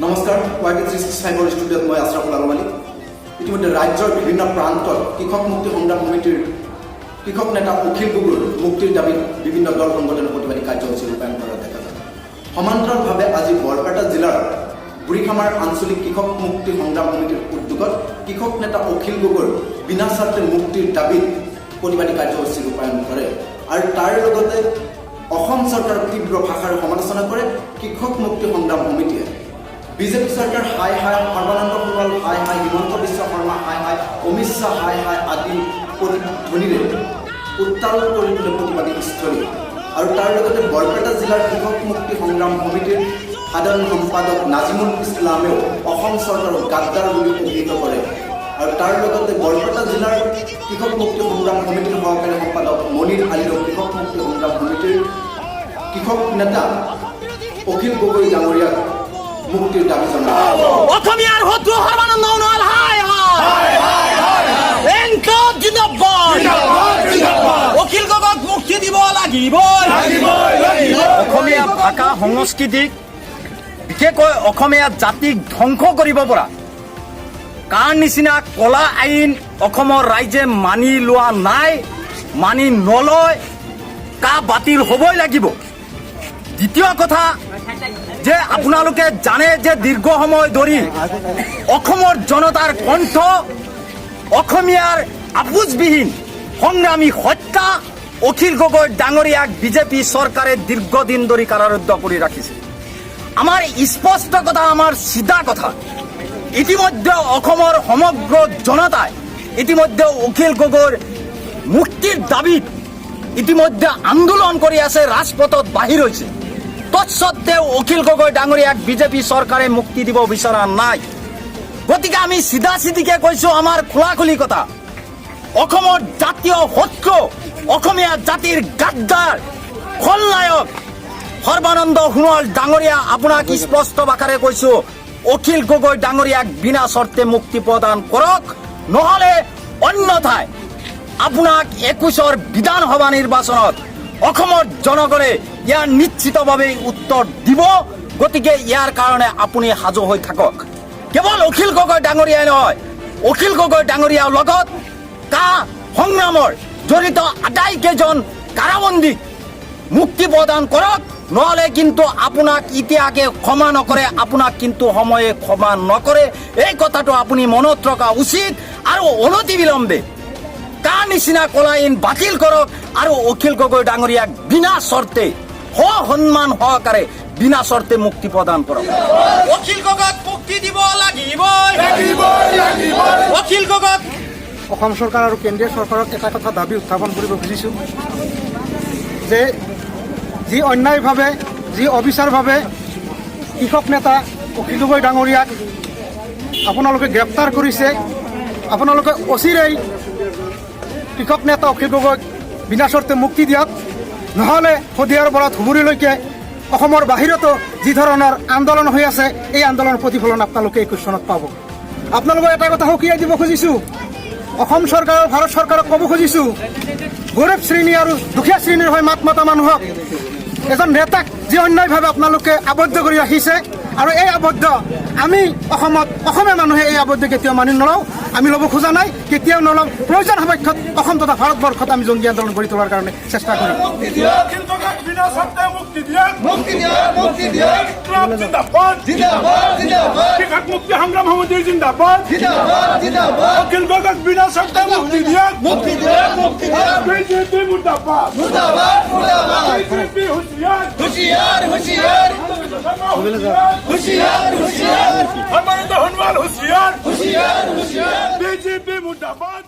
নমস্কাৰ, ৱাই 365ৰ ষ্টুডিঅ'ত মই আশ্ৰাফুল আলম আলী। ইতিমধ্যে ৰাজ্যৰ বিভিন্ন প্ৰান্তত কৃষক মুক্তি সংগ্ৰাম সমিতিৰ কৃষক নেতা অখিল গগৈৰ মুক্তিৰ দাবীত বিভিন্ন দল সংগঠনে প্ৰতিবাদী কাৰ্যসূচী ৰূপায়ণ কৰা দেখা যায়। সমান্তৰালভাৱে আজি বৰপেটা জিলাৰ বুঢ়ীখামাৰ আঞ্চলিক কৃষক মুক্তি সংগ্ৰাম সমিতিৰ উদ্যোগত কৃষক নেতা অখিল গগৈৰ বিনা চৰ্তে মুক্তিৰ দাবীত প্ৰতিবাদী কাৰ্যসূচী ৰূপায়ণ কৰে আৰু তাৰ লগতে অসম চৰকাৰক তীব্ৰ ভাষাৰে সমালোচনা কৰে কৃষক মুক্তি সংগ্ৰাম সমিতিয়ে। বিজেপি চৰকাৰ হায় হায়, সৰ্বানন্দ সোণোৱাল হায় হায়, হিমন্ত বিশ্ব শৰ্মা হায় হায়, অমিত শ্বাহ হায় হায় আদি প্ৰতিধ্বনিৰে উত্তাল কৰি তোলে প্ৰতিবাদী স্থলী। আৰু তাৰ লগতে বৰপেটা জিলাৰ কৃষক মুক্তি সংগ্ৰাম সমিতিৰ সাধাৰণ সম্পাদক নাজিমুল ইছলামেও অসম চৰকাৰক গাদ্দাৰ বুলি অভিহিত কৰে। আৰু তাৰ লগতে বৰপেটা জিলাৰ কৃষক মুক্তি সংগ্ৰাম সমিতিৰ সহকাৰী সম্পাদক মনিৰ আলীয়েও কৃষক মুক্তি সংগ্ৰাম সমিতিৰ কৃষক নেতা অখিল গগৈ ডাঙৰীয়াক মুক্তিৰ দাবী জনায়। অসমীয়াৰ শত্ৰু সৰ্বানন্দ সোণোৱাল হায় হায়, ইনকলাব জিন্দাবাদ, অখিল গগৈক মুক্তি দিব লাগিব। অসমীয়া ভাষা সংস্কৃতিক, বিশেষকৈ অসমীয়া জাতিক ধ্বংস কৰিব পৰা কাৰ নিচিনা কলা আইন অসমৰ ৰাইজে মানি লোৱা নাই, মানি নলয়। কা বাতিল হ'বই লাগিব। দ্বিতীয় কথা যে আপোনালোকে জানে যে দীৰ্ঘ সময় ধৰি অসমৰ জনতাৰ কণ্ঠ, অসমীয়াৰ আপোচবিহীন সংগ্ৰামী হত্যা অখিল গগৈ ডাঙৰীয়াক বিজেপি চৰকাৰে দীৰ্ঘদিন ধৰি কাৰাৰুদ্ধ কৰি ৰাখিছে। আমাৰ স্পষ্ট কথা, আমাৰ চিধা কথা, ইতিমধ্যে অসমৰ সমগ্ৰ জনতাই ইতিমধ্যে অখিল গগৈৰ মুক্তিৰ দাবীত ইতিমধ্যে আন্দোলন কৰি আছে, ৰাজপথত বাহিৰ হৈছে। তৎসত্বেও অখিল গগৈ ডাঙৰীয়াক বিজেপি চৰকাৰে মুক্তি দিব বিচৰা নাই। গতিকে আমি চিধা চিধিকে কৈছো, আমাৰ খোলাখুলি কথা, অসমৰ জাতীয় শত্ৰু, অসমীয়া জাতিৰ গাদ্দাৰ, খলনায়ক সৰ্বানন্দ সোণোৱাল ডাঙৰীয়া, আপোনাক স্পষ্ট ভাষাৰে কৈছো, অখিল গগৈ ডাঙৰীয়াক বিনা চৰ্তে মুক্তি প্ৰদান কৰক, নহলে অন্যথাই আপোনাক 21ৰ বিধানসভা নিৰ্বাচনত অসমৰ জনগণে ইয়াৰ নিশ্চিতভাৱে উত্তৰ দিব। গতিকে ইয়াৰ কাৰণে আপুনি সাজু হৈ থাকক। কেৱল অখিল গগৈ ডাঙৰীয়াই নহয়, অখিল গগৈ ডাঙৰীয়াৰ লগত কা সংগ্ৰামৰ জড়িত আটাইকেইজন কাৰাবন্দীক মুক্তি প্ৰদান কৰক, নহ'লে কিন্তু আপোনাক ইতিহাসে ক্ষমা নকৰে, আপোনাক কিন্তু সময়ে ক্ষমা নকৰে। এই কথাটো আপুনি মনত ৰখা উচিত। আৰু অনতিবিলম্বে কাৰ নিচিনা কলা আইন বাতিল কৰক আৰু অখিল গগৈ ডাঙৰীয়াক বিনা চৰ্তে, সন্মান সহকাৰে বিনা চৰ্তে মুক্তি প্ৰদান কৰক। অখিল গগৈক মুক্তি দিব লাগিবই, অখিল গগৈক। অসম চৰকাৰ আৰু কেন্দ্ৰীয় চৰকাৰক এটা কথা দাবী উত্থাপন কৰিব খুজিছোঁ যে যি অন্যায়ভাৱে, যি অবিচাৰভাৱে কৃষক নেতা অখিল গগৈ ডাঙৰীয়াক আপোনালোকে গ্ৰেপ্তাৰ কৰিছে, আপোনালোকে অচিৰেই কৃষক নেতা অখিল গগৈক বিনা চৰ্তে মুক্তি দিয়ক, নহ'লে শদিয়াৰ পৰা ধুবুৰীলৈকে অসমৰ বাহিৰতো যি ধৰণৰ আন্দোলন হৈ আছে, এই আন্দোলনৰ প্ৰতিফলন আপোনালোকে 21 চনত পাব। আপোনালোকক এটা কথা সকীয়াই দিব খুজিছোঁ, অসম চৰকাৰৰ, ভাৰত চৰকাৰক ক'ব খুজিছোঁ, গৰীব শ্ৰেণী আৰু দুখীয়া শ্ৰেণীৰ হৈ মাত মতা মানুহক, এজন নেতাক যি অন্যায়ভাৱে আপোনালোকে আবদ্ধ কৰি ৰাখিছে আৰু এই আবদ্ধ আমি অসমত অসমীয়া মানুহে এই আবদ্ধ কেতিয়াও মানি নলওঁ। আমি ল'ব খোজা নাই, কেতিয়াও নলওঁ। প্ৰয়োজন সাপেক্ষত অসম তথা ভাৰতবৰ্ষত আমি জংগী আন্দোলন গঢ়ি তোলাৰ কাৰণে চেষ্টা কৰিম। অখিল গগৈক বিনা চৰ্তে মুক্তি দিয়ক, মুক্তি দিয়ক, মুক্তি দিয়ক। ইনকলাব জিন্দাবাদ, জিন্দাবাদ, জিন্দাবাদ। কৃষক মুক্তি সংগ্ৰাম সমিতিৰ জিন্দাবাদ, জিন্দাবাদ, জিন্দাবাদ। অখিল গগৈক বিনা চৰ্তে মুক্তি দিয়ক, মুক্তি দিয়ক, মুক্তি দিয়ক। বিজেপি মুৰ্দাবাদ, মুৰ্দাবাদ, মুৰ্দাবাদ। বিজেপি হুঁচিয়াৰ, হুঁচিয়াৰ, হুঁচিয়াৰ, হুঁচিয়াৰ, হুঁচিয়াৰ। সৰ্বানন্দ সোণোৱাল হুঁচিয়াৰ, হুঁচিয়াৰ, হুঁচিয়াৰ। বিজেপি মুৰ্দাবাদ।